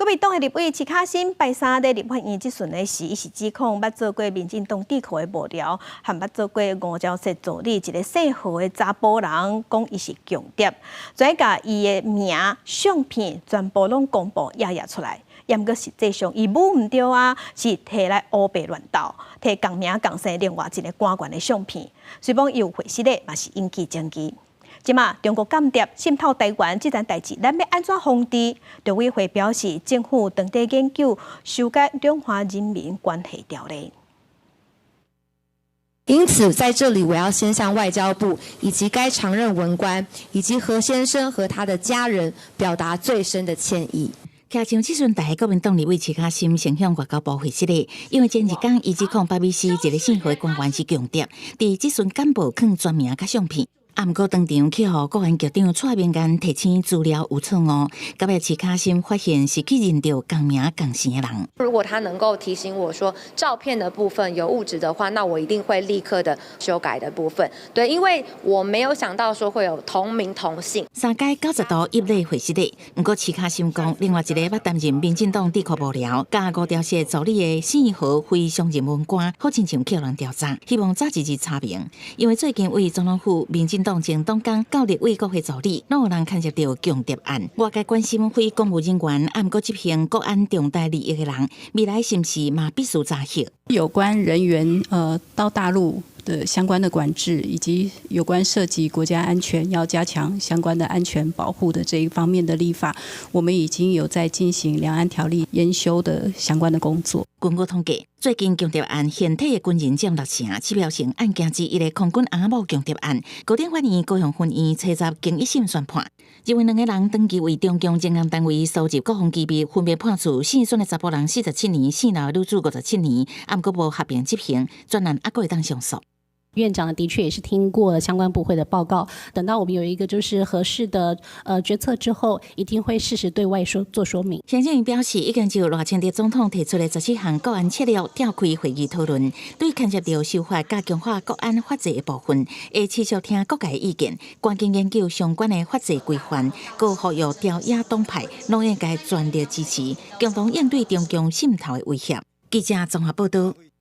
國民黨的立委徐巧芯拜三佇立法院質詢的時，伊是指控捌做過民進黨智庫的幕僚，和捌做過吳釗燮助理一个姓何的查埔人，講伊是共諜，跩共伊的名、相片全部攏公布掖掖出來。毋過實際上伊舞毋著啊，是提來烏白亂鬥，提仝名仝姓另外一个官員的相片，雖罔伊有過失的，嘛是引起爭議。這馬中國間諜滲透台灣這層代誌，咱欲按怎防治？陸委會表示，政府正佇研究修改《兩岸人民關係條例》。因此，在這裡我要先向外交部以及該常任文官以及何先生和他的家人表達最深的歉意。徛上質詢台，國民黨立委徐巧芯先向外交部回失禮，因為前一工伊指控北美司一个姓何的官員是共諜，佇質詢簡報囥全名佮相片。啊，毋過當場去予國安局長蔡明彥提醒資料有錯誤，到尾徐巧芯發現是去認著仝名仝姓的人。如果他能夠提醒我說照片的部分有誤植的話，那我一定會立刻的修改的部分。對，因為我沒有想到說會有同名同姓。三階90度揖禮會失禮，毋過徐巧芯講，另外一个捌擔任民進黨智庫幕僚、佮吳釗燮助理的姓何非常任文官，好親像去予人調查，希望早一日查明。因為最近為總統府民進黨前黨工到立委國會助理，攏有人牽涉著共諜案。外界關心非公務人員，啊，毋過執行國安重大利益的人，未來是毋是嘛必須查核？有關人員到大陸的相關的管制，以及有關涉及國家安全要加強相關的安全保護的這一方面的立法，我們已經有在進行兩岸條例研修的相關的工作。根據統計，最近共諜案現體的軍人佔六成，指標性案件之一的空軍阿某共諜案，高等法院高雄分院初十經一審宣判，認為兩个人長期為中共情人單位收集國防機密，分別判處姓孫的查埔人47年，姓劉的女子57年，啊，毋過無合併執行，專案猶閣會當上訴。院長的確也是聽過了相關部會的報告，等到我們有一個就是合適的決策之後，一定會適時對外說做說明。行政院表示，已經就賴清德總統提出的17項國安策略召開會議討論，對牽涉著修法佮強化國安法制的部分，會持續聽各界意見，趕緊研究相關的法制規範，閣呼籲朝野黨派攏應該全力支持，共同應對中共滲透的威脅。記者綜合報道。